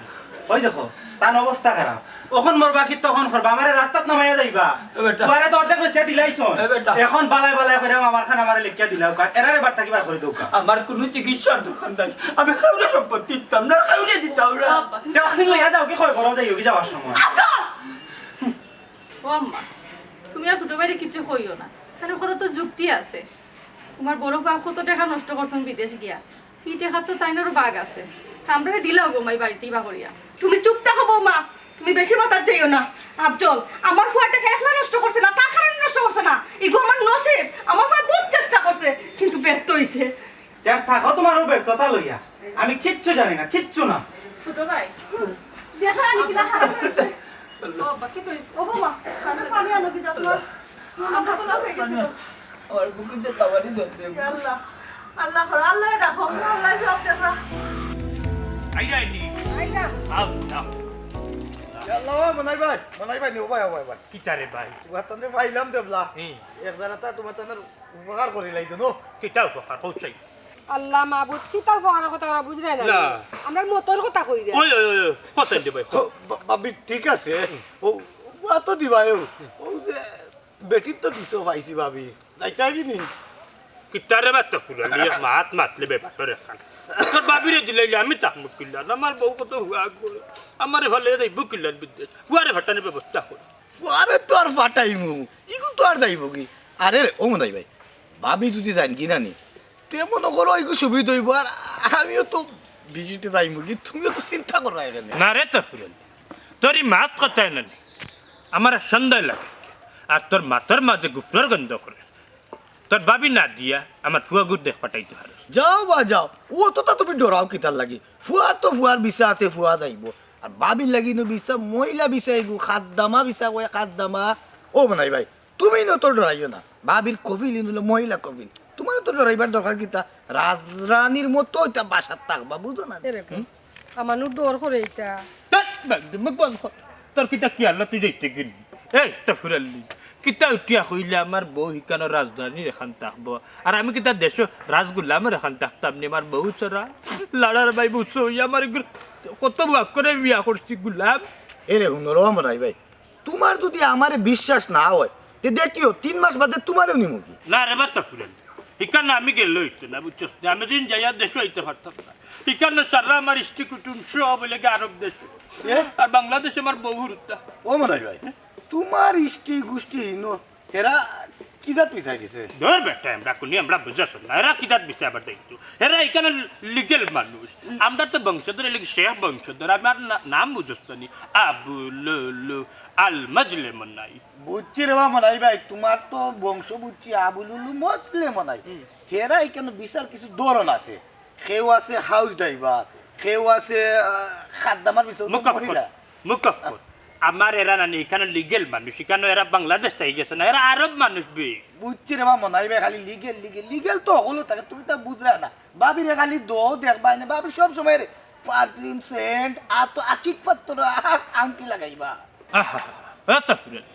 ওই দেখো, তান অবস্থা খারাপ। অখন মরবা কি তখন করবা? আমারে রাস্তাত নামাইয়া যাইবা। এ বেটা। ফুয়ারে তো অর্ধেক বেচিয়া দিলাইছন। এ বেটা। এখন বালায় বালায় কইরাম আমার খান আমারে লেখিয়া দিলাউক্কা। এরারে বাড়ি থাকি বার করি দেউক্কা। আমার কোনো চিকিৎসার দরকার নাই, আমি কাউরে সম্পত্তি দিতাম না, কাউরে দিতাম না। ট্যাক্সি লইয়া যাও কি কয় ঘরো যাইও কি যাওয়ার সময়। ও আম্মা, তুমি আর ছোট ভাইরে কিছু কইও না, তার কথা তো যুক্তি আছে। তোমার বড় ফুয়া কত টেকা নষ্ট করছইন বিদেশ গিয়া, ই টেকা তো তাইনরও ভাগ আছে। তা আমরারে দিলাও গো মাই বাড়িত ইবা করিয়া। তুমি চুপ থাকো বৌমা, তুমি বেশি মাতাত যাইও না। আফজল, আমার ফুয়ায় টেকা একলা নষ্ট করছে না, তার কারণে নষ্ট করছে না। ইগু আমার নসিব, আমার ফুয়ায় বহুত চেষ্টা করছে, কিন্তু ব্যর্থ অইছে। ইয়ার থাকো তোমার ও ব্যর্থতা লইয়া, আমি কিচ্ছু জানি না, কিচ্ছু না। ছোট ভাই, দেখা আনি কিলা খারাপ অইছে। ও আব্বা, কি কইছ? ও বৌমা, আমি পানি আনো কি যা তোমার? আমরা তো লাভ হয়ে গেছে। আমার বুকুতে তাওয়ারি ধরবে। ইয়া আল্লাহ, আল্লাহ করো, আল্লাহ ডাকো, আল্লাহ জবাব দেবা। আইরানি। আইলাম। আও, আও। আল্লাহ, মনাই ভাই, মনাই ভাই, নি, ও ভাই, ও ভাই, ভাই। কিতারে ভাই? ওখান পাইলাম দেবলা। হুম। এক জায়গাটা তোমার তাদের উপকার করি লাইতো, নো? কিতা উপকার? কও চাই। আল্লাহ মাবুদ, কিতা উপকারর কথা কইরা বুঝরায় না? না। আমরার মতর কথা কইরা। ওই, ওই, ওই, ওই, কথা দে ভাই। ও, বা-, ভাবি, ঠিক আছে। ও, ওয়া তো দিবা, ও। ও যে, বেটির তো দিছো পাইছি, ভাবি। যাইতা কি নি? কিতারে বাত ফুরালি, মাত মাতলে বেপার এখান। তোর ভাবিরে দিলাইলে আমি থাকমু কিলা? আমার বউ কত হুয়া করে। আমারে হলে যাইব কিলা বিদেশ? হুয়ারে ফাটানির ব্যবস্থা কর। আরে তো আর ফাটাইমু। ইগু তো আর যাইব কি? আরে রে, ও মনাই ভাই, ভাবি যদি যাইন কি না নি? তে মনে করো, ইগু সুবিধা অইব। আর আমিও তো ভিজিটে যাইমু কি? তুমিও তো চিন্তা করো এখানে। না রে তো ফুরালি, তোর ই মাত কথায় না নি। আমার সন্দেহ লাগে। আর তোর মাথার মাঝে গুফরর গন্ধ করে। তোর ভাবি না দিয়া আমার ফুয়াগুর দেখ ফাটাইতে পারে। যাও বা যাও, ও তো তা তুমি ডরাও কিতার লাগি? ফুয়া তো ফুয়ার ভিসা আছে, ফুয়া যাইব। আর ভাবির লাগি নু ভিসা, মহিলা ভিসা এগু, খাদ্দামা ভিসা কয়, খাদ্দামা। ও মনাই ভাই, তুমি নু তো ডরাইও না। ভাবির কফিল ইন হলো মহিলা কফিল। তোমার তো ডরাইবার দরকার কিতা? রাজরানীর মতো ইতা বাসাত থাকবা, বুঝো না? এরকম। আমার নু ডর করে ইতা। ধ্যাৎ, বাদ দে, মুখ বন্ধ কর। তোর কিতা কি আল্লাহ তুই যাইতে গেলি? এই, তো ফুরালি। কিতা উঠিয়া কইলে আমার বউ হিকানো রাজধানীর এখান থাকবো? আর আমি কিতা দেশো রাজগুলামের এখান থাকতাম নি? আমার বউ ছাড়া লাড়ার ভাই বুঝছো, ওই আমার এগুলো কত ভাগ করে বিয়া করছি গুলাম। এরে হুনো রহমান ভাই, তোমার যদি আমারে বিশ্বাস না হয়, তে দেখিও, তিন মাস বাদে তোমারেও নিমু কি। না রে বাদ তো ফুরালি। হিকানো আমি গেলে হইতো না, বুঝছস না? আমি দিন যাইয়া দেশো আইতে পারতাম না। হিকানো সারা আমার স্ত্রী কুটুম সব হইলে গিয়ে আরব দেশে। এ? আর বাংলাদেশে আমার বউ হুরুতা। ও মনাই ভাই, তোমার ইষ্টি গুষ্টি ইনো, এরা কি জাত পিছাই গেছে? ধর বেটা, আমরা কোনি আমরা বুঝাস না। এরা কি জাত বিচার আবার দেখতো? এরা এখানে লিগেল মানুষ। আমরা তো বংশধর, এলাকা শেখ বংশধর। আমার না-, নাম বুঝস তো নি। আবু লুলু আল মাজলে মনাই। বুঝছি রে বা মনাই ভাই, তোমার তো বংশ বুঝছি আবুলুলু মজলে মনাই। হেরা এখানে বিচার কিছু ধরন আছে। কেউ আছে হাউস ড্রাইভার, কেউ আছে, আহ, খাদ্দামার ভিতরে মুকফর, মহিলা। মুকফর। আমার এরা নানি এখানে লিগেল মানুষ, এখানে এরা বাংলাদেশ থাকি গেছে না, এরা আরব মানুষ বে। বুঝছি রে বা মনাই ভাই, খালি লিগেল, লিগেল, লিগেল তো হলো থাকে, তুমি তা বুঝরা না। ভাবিরে খালি দো দেখবা না, ভাবি সব সময় রে পারফিউম, সেন্ট, আর তো আকিক পাত্র, আহ, আংটি লাগাইবা। আহা, অত ফুরালি।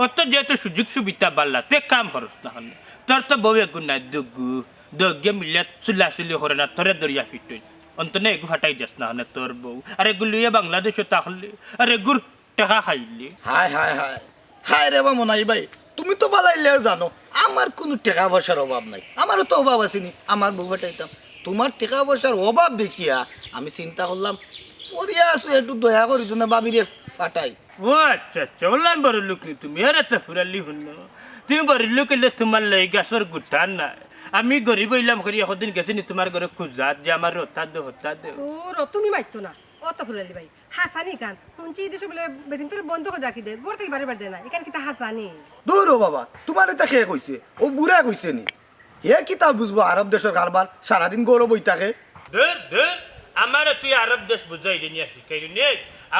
অত যেহেতু সুযোগ সুবিধা বাড়লা, তে কাম খরচ না হলে। তোর তো বউ এগু নাই, দুগু। দুগে মিলে চুলাচুলি করে না, তোরে দরিয়া ফিটই। অন্তনে এগু ফাটাই যাস না হলে তোর বউ। আর এগু লইয়া বাংলাদেশে থাকলে, আর এগুর টেকা খাইলে। হায়, হায়, হায়। হায় রে বা মনাই ভাই, তুমি তো বালাইলেও জানো, আমার কোনো টেকা পয়সার অভাব নাই। আমারও তো অভাব আছে নি, আমার বউ ফাটাইতাম। তোমার টেকা পয়সার অভাব দেখিয়া আমি চিন্তা করলাম, পড়িয়া আছো, একটু দয়া করি তো না ভাবিরে ফাটাই। ও আচ্ছা, আচ্ছা, ওলান বড় লোক নি তুমি, এরে তো ফুরালি হুনো। তুমি বড় লোক হইলে তোমার লই গাছর গুটা নাই। আমি গরিব হইলাম করি, একদিন গেছি নি তোমার ঘরে খুঁজাত যে আমার হতা দে, হতা দে। তোর তুমি মাইতো না। অত ফুরালি ভাই। হাসানি কান। হুনছি এই দেশে বলে বেটিন তোরে বন্ধ করে রাখি দে। ঘর থেকে বারে বার দে না। এখানে কিতা হাসানি? দূর ও বাবা, তোমার এটা কে কইছে? ও বুড়া কইছে নি? হে কিতা বুঝবো আরব দেশর কারবার, সারাদিন ঘরো বই থাকে। দূর দূর, আমারে তুই আরব দেশ বুঝাইরে নি, শিখাইরে নি।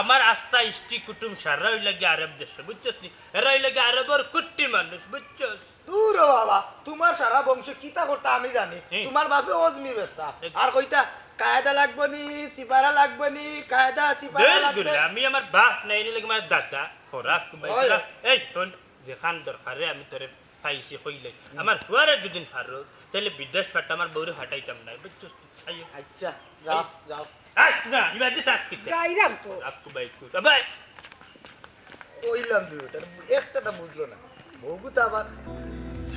আমার আস্তা ইষ্টি কুটুম সারা অইলা গি আরব দেশ, বুঝছস নি? এরা অইলা গি আরবর কুট্টি মানুষ, বুঝছস? দূর ও বাবা, তুমার সারা বংশ কিতা করতা আমি জানি। হুম। তুমার বাপে অজমি বেচতা। আর কইতা, কায়দা লাগবো নি, সিপারা লাগবো নি, কায়দা সিপারা দূর লাগবো। দূর, আমি আমার বাপ নাই, এর লাগি আমার দাদা, খোরাক, ভাই, ওই। খোরাক। এই, হুন, যেখান দরকারে আমি তোরে পাইছি কইলে। আমার ফুয়ারে দুদিন ফারো, তাইলে বিদেশ ফাটা আমার বউরে ফাটাইতাম না, বুঝছস? আইও। আচ্ছা, যাও, যাও। আস না, ইবাদি থাক কিতা? যাইরাম তো। রাখু ভাই, কু-, ভাই। কইলাম দুইটা, একটা তো বুঝলো না। বউগু তো আবার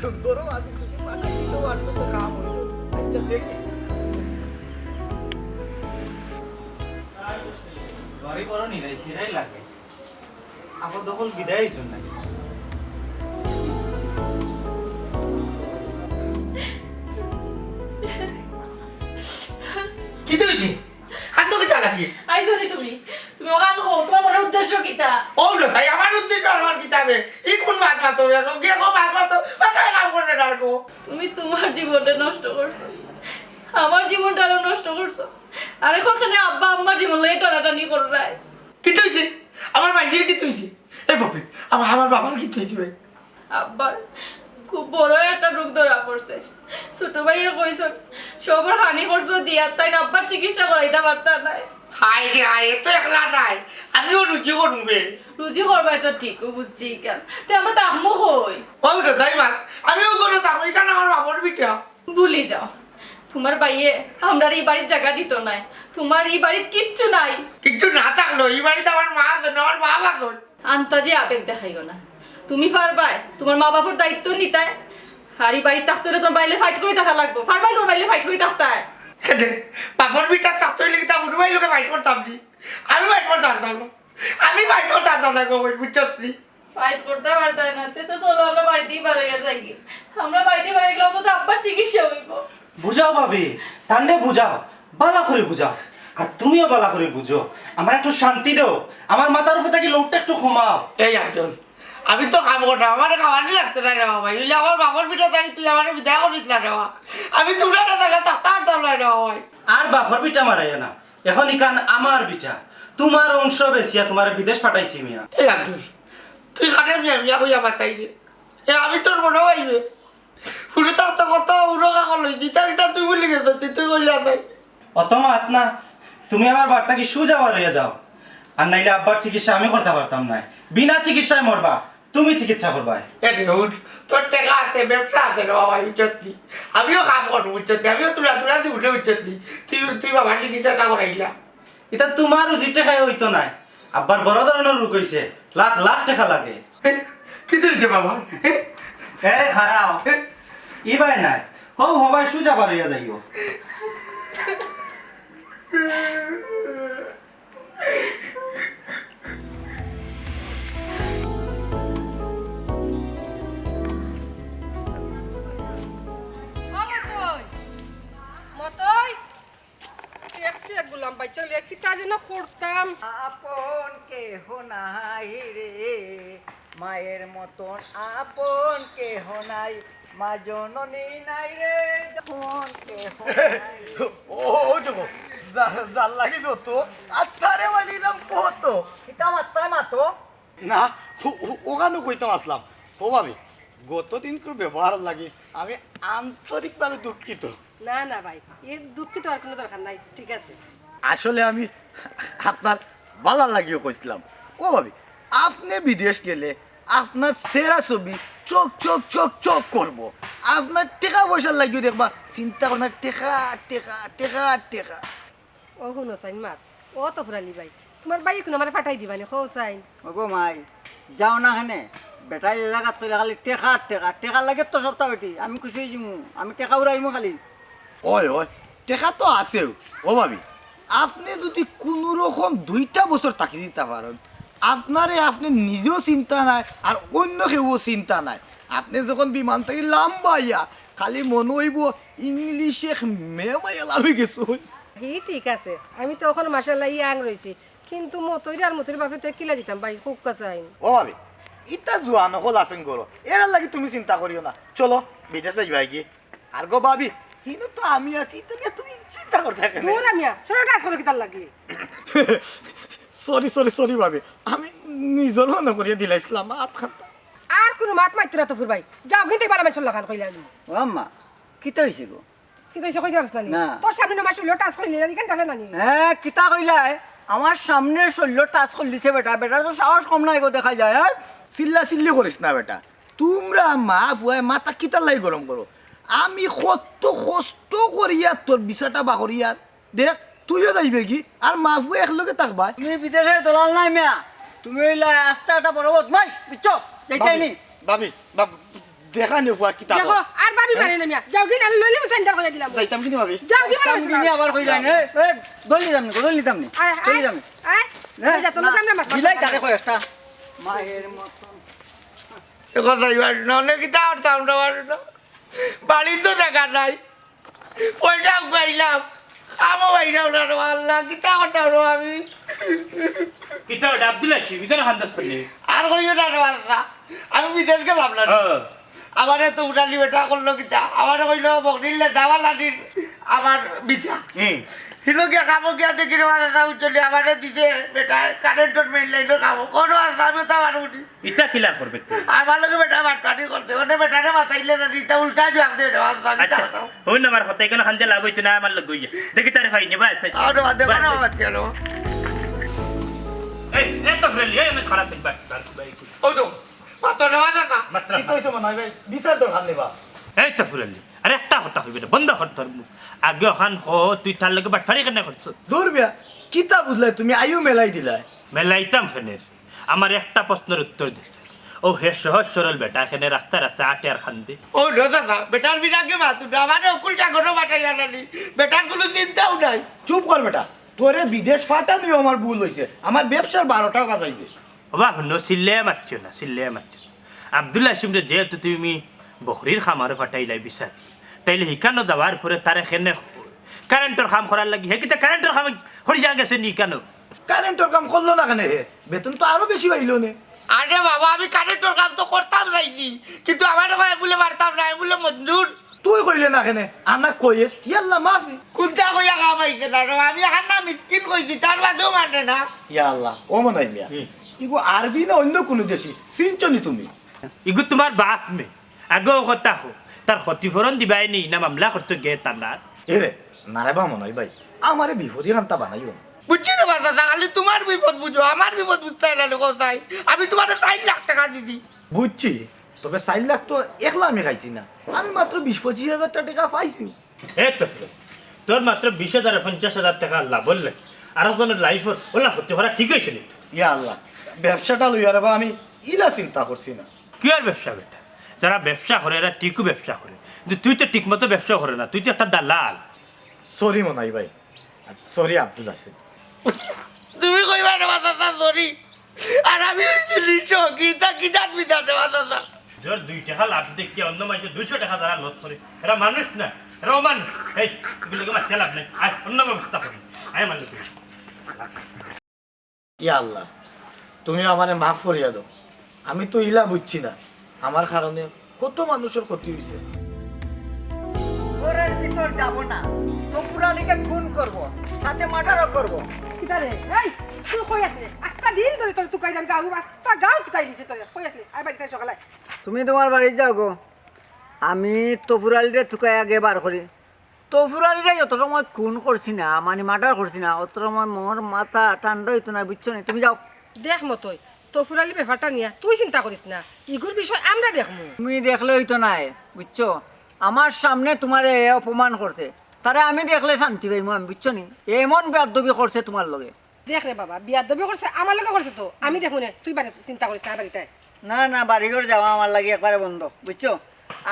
সুন্দরও আছে, শুধু পাঠাই দিতে পারতো তো কাম হইলো। আচ্ছা, দেখি। বাড়ি বড় নিরাই, সিরাই লাগে। আপদ দখল বিদায় হইছুন না। কিতা হইছে? কান্দো কিতা লাগি? আইছো নি তুমি? তুমি অখান কও, তুমার মনর উদ্দেশ্য কিতা? ও না, তাই আমার উদ্দেশ্য আমার কিতাবে। ই কোন মাত মাতো? গিয়া কো মাত মাতো, মাথায় কাম করে না রাখো। তুমি তুমার জীবনটা নষ্ট করছো, আমার জীবনটারও নষ্ট করছো। আর অখন কেনে আব্বা আম্মার জীবন লইয়া টানাটানি কররায়? কিতা হইছে? আমার মাইয়ের কিতা হইছে? এই বাপে, আমার, আমার বাবার কিতা হইছে বে? আব্বার খুব বড় একটা রোগ ধরা পড়ছে। ছোট ভাইয়ে কইছইন, সবর খানি খরচ দিয়া তাইন আব্বার চিকিৎসা করাইতা পারতা নায়। হায় রে হায়, এ তো একলা নাই, আমিও রুজি করমু বে। রুজি করবায় তো ঠিক, ও বুঝছি কেন। তে আমরা থাকমু কই? ওই তো তাই মাত, আমিও ঘরো থাকমু, ইখান আমার বাপর ভিটা। ভুলি যাও, তুমার ভাইয়ে আমরারে ই বাড়িত জাগা দিতো নায়, তুমার ই বাড়িত কিচ্ছু নাই। কিচ্ছু না থাকলেও ই বাড়িত আমার মা আছে, আমার বাপ আছে। আন্তাজে আবেগ দেখাইও না। তুমি পারবায় তুমার মা বাপর দায়িত্ব নিতায়? আর ই বাড়িত থাকতে অইলে তুমার ভাইর লগে fight করি থাকা লাগবো। পারবায় তুমার ভাইর লগে fight করি থাকতায়? কেনে? বাপর ভিটাত থাকতে অইলে কিতা বুড়ো ভাইর লগে fight করতাম নি? আমি fight করতাম পারতাম না। আমি fight করতাম পারতাম না গো, বুঝছস নি? Fight করতায় পারতায় না, তে তো চলো আমরা বাড়িত থাকি বার অইয়া যাই। আমরা বাড়িত থাকি বার অইলে অন্তত আব্বার চিকিৎসা অইবো। বুঝাও ভাবি, তানরে বুঝাও, বালা করি বুঝাও। আর তুমিও বালা করি বুঝো, আমারে একটু শান্তি দেও, আমার মাথার উপর থাকি load টা একটু কমাও। এই আব্দুল, আমি তো কাম করতাম, আমারে খাওয়ানি লাগতো নায় রে বাবা। অইলে আমার বাপর ভিটা থাকি তুই আমারে বিদায় করিস না রে বাবা। আমি তোর না থাকলে থাকতাম পারতাম নায় রে বাবা। আর বাপর ভিটা মারাইও না, অখন ইখান আমার ভিটা, তুমার অংশ বেচিয়া তুমারে বিদেশ পাঠাইছি মিয়া। এই আব্দুল, তুই কারে মিয়া মিয়া কইয়া মাতাইরে? এ, আমি তোর বড় ভাই বে। হুরুতা তো কত উড়ো কাকল অইছি, ইতা ইতা তুই ভুলি গেছস, তুই, তুই কইলা ভাই। অত মাত না, তুমি আমার বাড়ি থাকি সুজা বার অইয়া যাও, আর নাইলে আব্বার চিকিৎসা আমি করতাম পারতাম নায়। বিনা চিকিৎসায় মরবা, তুমি চিকিৎসা করবায়। এ রে উঠ, তোর টেকা আছে, ব্যবসা আছে রে বাবা, বুঝছস নি? আমিও কাম করমু, বুঝছস নি? আমিও তুলা তুলা দি উঠে, বুঝছস নি? তুই, তুই বাবার চিকিৎসাটা করাইলা। ইতা তুমার রুজির টেকায় অইতো নায়। আব্বার বড় ধরনর রোগ অইছে, লাখ লাখ টেকা লাগে। এ, কিতা অইছে বাবা? এ? এরে খাড়াও। এ? ইবায় নায়। হউ, হবায় সুজা বার অইয়া যাইও। ও মতই, মতই, দেখছি এক গোলাম বাইচ্চা লইয়া কিতা যেন করতাম। আপন কেহ নাই রে, মায়ের মতন আপন কেহ নাই, মা জননী নাই রে, আপন কেহ নাই। ও, ও দেখো, যা-, যার লাগি যত, আচ্ছা রে, বাজি দাম কত? কিতা মাততায় মাতো? না, ও, ও, অখানউ কইতাম আছলাম। ও ভাবি, গত দিনকুর ব্যবহার লাগি আমি আন্তরিকভাবে দুঃখিত। না, না ভাই, এ দুঃখিত অওয়ার কুনু দরকার নাই, ঠিক আছে। আসলে আমি আপনার ভালার লাগিও কইছলাম। ও ভাবি, আপনে বিদেশ গেলে আপনার চেহারা ছবি চক চক চক চক করবো। আপনার টেকা পয়সার লাগিও দেখবা, চিন্তা করো না, টেকা, টেকা, টেকা, টেকা। ও হুনো চাইন মাত, ও তো ফুরালি ভাই, তুমার ভাইয়ে কুনু আমারে ফাটাই দিবা নি, কও চাইন। ওগো মাই, যাও না কেনে, বেটায় যে জাগাত কইলা খালি টেকা আর টেকা, টেকার লাগি তো সবতা বেটি, আমি খুশি অইযিমু, আমি টেকা উড়াইমু খালি। ওই, ওই, টেকা তো আছেউ। ও ভাবি, আপনে যুদি কুনু রকম দুইটা বছর থাকি দিতা পারইন, আপনারে আপনে নিজেও চিন্তা নাই, আর অইন্য কেউও চিন্তা নাই। আপনে যখন বিমান থাকি লামবা অইয়া, খালি মনো অইবো ইংলিশে এক মেম আইয়া লামি গেছে। হি ঠিক আছে, আমি তো অখন মাশাআল্লাহ ইয়াং রইছি, কিন্তু মতইরে আর মতইর বাপে তো কিলা দিতাম ভাই, কউক্কা চাইন। ও ভাবি, ইতা জুয়ান অকল আছইন ঘরো, এরার লাগি তুমি চিন্তা করিও না। চলো, বিদেশ যাইবায় গি। আর গো ভাবি, হিনো তো আমি আছি, ইতা নিয়া তুমি চিন্তা করতে কেনে? দূর আমিয়া, শরীরটা আসলে কিতার লাগে? সরি, সরি, সরি ভাবি, আমি নিজর মনো করিয়া দিলাইছলাম আতখানতা। আর কুনু মাত মাতিও না তফুর ভাই, যাও কিন্তু বালা মানষর লাখান কইলাম। ও আম্মা, কিতা অইছে গো? কিতা অইছে কইতে পারছ না নি? না। তোর সামনে না মাসুল টাচ করিলি না, কেন টাচ না নি? হ্যাঁ, কিতা কইলায়? আমার সামনে শরীর টাচ করিলিছে বেটা, বেটার তো সাহস কম নায় গো দেখা যায়, হ্যাঁ? চিল্লা চিল্লি করিস না বেটা, তুমরা মা ফুয়ায় মাথা কিতার লাগি গরম করো? আমি কত কষ্ট করিয়া তোর ভিসাটা বার করিয়ার, দেখ তুইও যাইবে কি, আর মা ফুয়া একলগে থাকবায়। তুমি বিদেশর দালাল নায় মিয়া, তুমি অইলা আস্তা একটা বড় বদমাইশ, বুঝছো? যাইতায় নি? ভাবি, ভাবি, বাব-, দেখা নি ফুয়া কিতা দেখো, আর ভাবি মারে না মিয়া, যাও কি না লইলে সেন্টার করে দিলাম। যাইতাম কিন্তু ভাবি। যাও কি মারে তুমি আবার কই যায় না? এ, এ, দলি দাম নি, দলি দাম নি, আয়, দলি আয়, দাম নি। আয়। হ্যাঁ, যা, তোমার না, সামনে মাথা বিলাই মাথা। তারে কয় একটা। মায়ের মতন। এ কথা ইবার ননে কিতা করতাম না পারো না। বাড়িত তো টাকা নাই, পয়সা উগাইলাম, কামও পাইলাম না রে আল্লাহ, কিতা করতাম রে আমি? কিতা ওটা আব্দুল হাসিম, ইতার হান্দাস করলি? আর কইও না রে আল্লাহ, আমি বিদেশ গেলাম না রে। হ্যাঁ। আমারে তো উঠালি বেটা করলো কিতা, আমারে কইলো বকরিল্লে দাওয়া লাডির আমার ভিসা। হুম। হিলো গিয়া খাবো গিয়া দেখি রে বাবা, দাও চলি আমারে দিছে বেটা কারেন্টর মেইন লাইনর খাবো। কোনো আজ আমি তো আমার উঠি। ইতা কিলা করবে তুই? আমার লগে বেটা বাটপাটি করছে, ওনে বেটারে মাতাইলে না দিতা উল্টা জবাব দে রে বাবা, কিতা আচ্ছা, করতাম? হুন আমার কথা, ইখানো হান্দি লাভ অইতো না, আমার লগে অইয়া। দেখি তারে পাই নি, বাস। আর বাদে বাস। কোনো বাদ গেল। এই, এত ফ্রেন্ডলি, এই, আমি খারাপ, বাস, বাস, বাস। ও তো, মাত্র নেওয়া যায় না। মাত্র। কি কইছো মনে হয় ভাই? বিচার দরকার নেবা। এই তো ফুলালি, আরে একটা কথা কইবে না, বন্ধ কর তোর মুখ। আগে অখান ক, তুই তার লগে বাটপারি কেনে করছস? দূর মিয়া, কিতা বুঝলায় তুমি? আইও মেলাই দিলায়। মেলাইতাম কেনে? আমার একটা প্রশ্নর উত্তর দিছে। ও হে সহজ সরল বেটা, কেনে রাস্তায় রাস্তায় আটে আর কান্দে। ও দাদা, বেটার বিরাগে মাতুটা, আমারে অকুল সাগরও বাটাইয়া নানি, বেটার কোনো চিন্তাও নাই। চুপ কর বেটা, তোরে বিদেশ ফাটানিও আমার ভুল অইছে, আমার ব্যবসার বারোটা বাজাইবে। ওবা হুনো, চিল্লাইয়া মাতিও না, চিল্লাইয়া মাতিও না। আব্দুল হাসিমরে যেহেতু তুমি বকরির খামারো ফাটাইলাই ভিসা দি, তাইলে হিখানো যাওয়ার পরে তারে কেনে কারেন্টর কাম করার লাগি, হে কিতা কারেন্টর কাম করিয়া গেছে নি কেনে? কারেন্টর কাম করলো না কেনে হে? বেতন তো আরো বেশি পাইলো নে। আরে বাবা, আমি কারেন্টর কাম তো করতাম যাইনি, কিন্তু আমারে কয় বুলে পারতাম না, আমি বুলে মঞ্জুর। তুই কইলে না কেনে? আনা কইস, ইয়াল্লা মাফি। কুনটা কইয়া কাম আইছে না রে, আমি হান্না মিসকিন কইছি, তার বাদেও মানে না। ইয়া আল্লাহ, ও মনে হয় মিয়া। হুম। ইগো আরবি না অন্য কোনো দেশি? চিনছো নি তুমি? ইগু তোমার বাপ মে, আগে ও কথা কো, তার ক্ষতিপূরণ দিবায় নি না মামলা করতে গে তার না? এরে, না রে বা মনে হয় ভাই, আমারে বিপদে কান্তা বানাইও না। বুঝছি রে বাবা, খালি তোমার বিপদ বুঝো, আমার বিপদ বুঝতে না লোক তাই। আমি তোমারে চার লাখ টাকা দিছি। বুঝছি, তবে চার লাখ তো একলা আমি খাইছি না, আমি মাত্র বিশ পঁচিশ হাজার টাকা পাইছি। এ তো, তোর মাত্র বিশ হাজার পঞ্চাশ হাজার টাকা লাভ হল, আর একজনের লাইফর ওলা ক্ষতি করা ঠিক হয়েছে নি? ইয়া আল্লাহ, ব্যবসাটা লইয়া রে বা আমি ইলা চিন্তা করছি না। কি আর ব্যবসা বেটা? যারা ব্যবসা করে এরা ঠিকও ব্যবসা করে, কিন্তু তুই তো ঠিক মতো ব্যবসা করে না, তুই তো একটা দালাল। সরি মনাই ভাই, সরি আব্দুল হাসিম। তুমি কইবা রে বাবা, তা সরি। আর আমি হইছি নিঃস্ব, কি তা কি জানবি তা রে বাবা? তোর দুই টাকা লাভ দেখিয়া অন্য মাসে দুইশো টাকা যারা লস করে, এরা মানুষ না, এরা অমানুষ। এই, তুই লোকে মারতে লাভ নাই, আয় অন্য ব্যবস্থা করি, আয় আমার লোকে। ইয়া আল্লাহ, তুমি আমারে মাফ করিয়া দাও। আমি তো ইলা বুঝছি না, আমার কারণে কত মানুষের ক্ষতি হইছে। ঘরের ভিতর যাব না, তফুর আলীকে খুন করব, সাথে মার্ডারও করব। কিতা রে? এই, তুই কই আছলে? আস্তা দিন ধরে তোরে তুকাইলাম, গাউ আস্তা গাউ তুকাই দিছে তোরে। কই আছলে? আয় বাড়িত আয় সকালে। তুমি তোমার বাড়ি যাও গো, আমি তফুর আলীরে তুকাই আগে বার করি। তফুর আলীরে যত সময় খুন করছি না, মানে মার্ডার করছি না, অত সময় মোর মাথা ঠান্ডা হইতো না, বুঝছো নি? তুমি যাও। দেখ মতই, তফুর আলী ব্যাপারটা নিয়া তুই চিন্তা করিস না, ইগুর বিষয় আমরা দেখমু। তুমি দেখলে হইতো না, বুঝছো? আমার সামনে তোমারে এ অপমান করছে, তারে আমি দেখলে শান্তি পাইমু আমি, বুঝছো নি? এমন বেয়াদবি করছে তোমার লগে। দেখ রে বাবা, বেয়াদবি করছে, আমার লগে করছে তো, আমি দেখমু নে, তুই বাড়ি চিন্তা করিস না, বাড়িত আয়। না না, বাড়িঘর যাওয়া আমার লাগি একবারে বন্ধ, বুঝছো?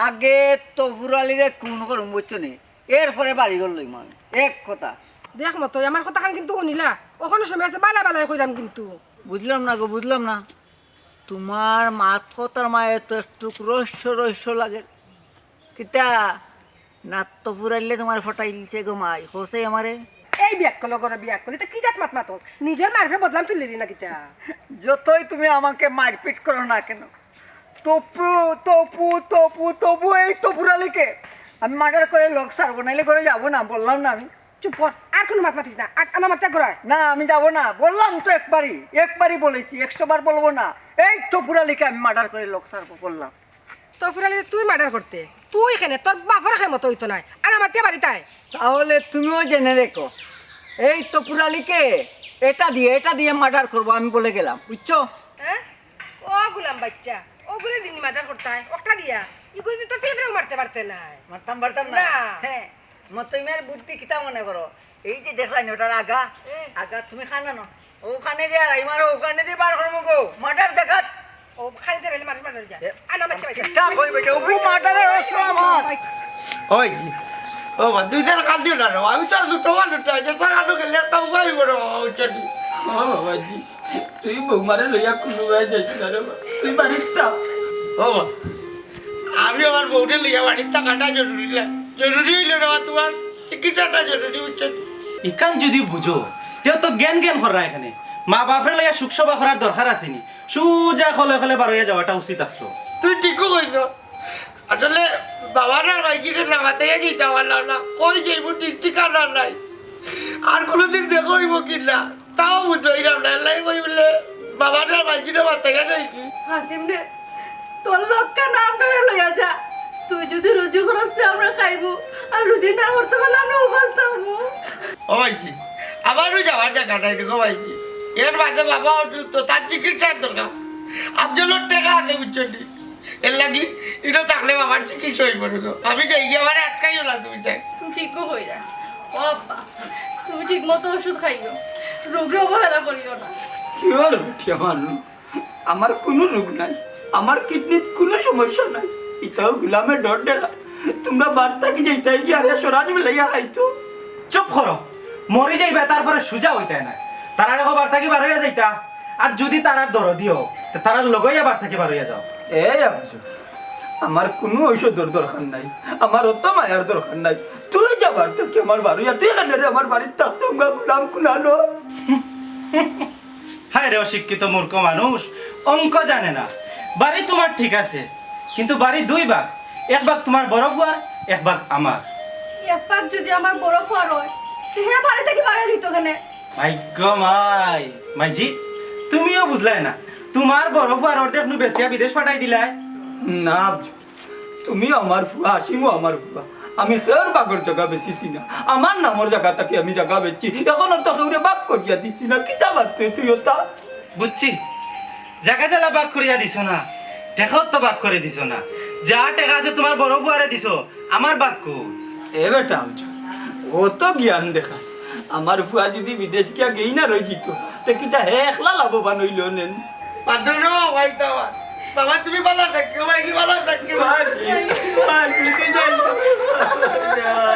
আগে তফুর আলীরে খুন করুম, বুঝছো নি? এরপরে বাড়িঘর লইমু আমি, এক কথা। দেখ মতই, আমার কথাখান কিন্তু হুনিলা, অখনো সময় আছে, বালা বালাই কইরাম কিন্তু। বুঝলাম না গো, বুঝলাম না। তোমার মাত কথার মায়ে তো একটু রহস্য রহস্য লাগে। কিতা? নাত্য ফুরাইলে তোমার ফটাইলছে গো মাই, হোসে আমারে। এই বিয়াক্কল, গরো বিয়াক্কল, ইতা কি জাত মাত মাতস? নিজর মারফে বদলাম তুললি না কিতা? যতই তুমি আমাকে মারপিট করো না কেন, তপু, তপু, তপু, তবু এই তপুর আলীকে আমি মার্ডার করে লোক ছাড়বো, নাইলে ঘরে যাবো না, বললাম না আমি। চুপ কর, আর কোনো মাত মাতিস না। আর আমার মাত ত্যাগ কর। না, আমি যাবো না, বললাম তো একবারই, একবারই বলেছি, একশো বার বলবো না। এই তফুর আলীকে আমি মার্ডার করে লোক ছাড়বো, বললাম। তফুর আলীরে তুই মার্ডার করতে, তুই কেনে, তোর বাপর কেমতো অইতো নায়। আর আমার তে বাড়িত আয়। তাহলে তুমিও জেনে রেখো, এই তফুর আলীকে এটা দিয়ে, এটা দিয়ে মার্ডার করবো, আমি বলে গেলাম, বুঝছো? হ্যাঁ? ও গুলাম বাচ্চা, ওগুলো দিন মার্ডার করতে হয়, ওটা দিয়া। ইগুলো তো ফেফড়েও মারতে পারতে নাই। মারতাম পারতাম না। না। হ্যাঁ, মতইমের বুদ্ধি কিতা মনে করো? এই যে দেখলাই না ওটার আগা, হুম। আগা তুমি খানা না, ওখানে দিয়ে আর মারো, ওখানে দিয়ে বার করবো গো, মার্ডার দেখাত। ও খালি দিয়ে মার্ডার মার্ডার যায়। এ, আর না মারতে পারছে। কিতা কই বেটা, ওগু মার্ডারের অস্ত্র আমার। ওই, ও বা, দুই দিন কাল দিও না রে, আমি তো আর দুটো মানুষ না, যে তার আলো গেলে একটা উপায় করে বাবা, বুঝছো নি? ও বাবাজি, তুই বৌমারে লইয়া কোনো ভাই যাইস না রে বা, তুই বাড়িত থাক। ও বা, আমি আমার বউরে লইয়া বাড়িত থাকাটা জরুরি না, জরুরি হইল না তোমার চিকিৎসাটা জরুরি, বুঝছো নি? ইখান যদি বুঝো, তেও তো জ্ঞান জ্ঞান কররা এখানে। মা বাপরে লইয়া শোক সভা করার দরকার আছে নি? সুজা খলে খলে বার হইয়া যাওয়াটা উচিত আসলো। তুই ঠিকও কইছ। আসলে বাবার আর ভাইজিরে না মাতাইয়া যাইতাম পারলাম না। কই যাইব, ঠিক ঠিকানা নাই। আর কোনোদিন দেখা হইব কি না, তাও বুঝাইলাম না। এলাই কই বলে বাবার আর ভাইজিরে মাতাইয়া যাইছি। হাসিম রে, তোর লক্কা না আমরা লইয়া যা। তুই যদি রুজি খরচ দে আমরা খাইব, আর রুজি না করতে পারলে আমরা উপাস থাকবো। ও ভাইজি, আমারও যাওয়ার জায়গা নাই রে গো ভাইজি। এর বাদে বাবা অসুস্থ, তার চিকিৎসার দরকার। আফজলর টেকা আছে, বুঝছো নি? এর লাগি ইনো থাকলে বাবার চিকিৎসা হইব না গো। আমি যাই গিয়ে আমার আটকাইও না তুমি যাই। তুমি ঠিক কইরা। ও আব্বা, তুমি ঠিক মতো ওষুধ খাইও, রোগে অবহেলা করিও না। কি আর বেটিয়া মানুষ, আমার কোনো রোগ নাই, আমার কিডনিত কোনো সমস্যা নাই। ইতাও গুলামে ডর ডেলা, তোমরা বার্তা কি যাইতাই কি আরে সরাজ মিলাইয়া খাইতো। চুপ করো, মরি যাইবা, তারপরে সুজা হইতায় না। তারারে কও বার্তা কি বার হইয়া যাইতা, আর যদি তারার দরদিও, তে তারার লগইয়া বার্তা কি বার হইয়া যাও। এই আফজল, আমার কোনো ঔষধর দরকার নাই, আমার অত মায়ার দরকার নাই। তুই যা বার্তা কি আমার বারইয়া, তুই এখানে রে আমার বাড়ির থাকতে আমরা গুলাম কুলালো। হায় রে অশিক্ষিত মূর্খ মানুষ, অঙ্ক জানে না। বাড়ি তোমার ঠিক আছে, কিন্তু বাড়ি দুই ভাগ, এক ভাগ তোমার বড় ফুয়ার, এক ভাগ আমার। এক ভাগ যদি আমার বড় ফুয়ার হয়, তে হে বাড়ি থাকি বারইয়া দিত কেনে? মাই গো মাই, মাইজি, তুমিও বুঝলায় না, তোমার বড় ফুয়ার অর্ধেক নু বেচিয়া বিদেশ পাঠাই দিলায়। না, তুমি আমার ফুয়া, হাসিমও আমার ফুয়া। আমি কেউর বাগর জাগা বেচিছি না। আমার নামর জাগা থাকি আমি জাগা বেচছি। এখনো তো কেউরে বাগ করিয়া দিছি না। কিতা বাদ তুই, তুই ওটা? বুঝছি। জাগা জালা বাগ করিয়া দিছো না। টেকাও তো বাগ করি দিছো না। যা টেকা আছে তোমার বড় ফুয়ারে দিছো। আমার বাগ কো? এ বেটা, অত জ্ঞান দেখাস। আমার ফুয়া যদি বিদেশ গিয়া গেই না রই দিত, তে কিতা হে একলা লাভবান হইল নেন? বাদুড়ো, ভাই, বাবা। বাবা, তুমি ভালো থাকিও, ভাই, কি ভালো থাকিও। ভাই, ভাই, তুই তো যাই।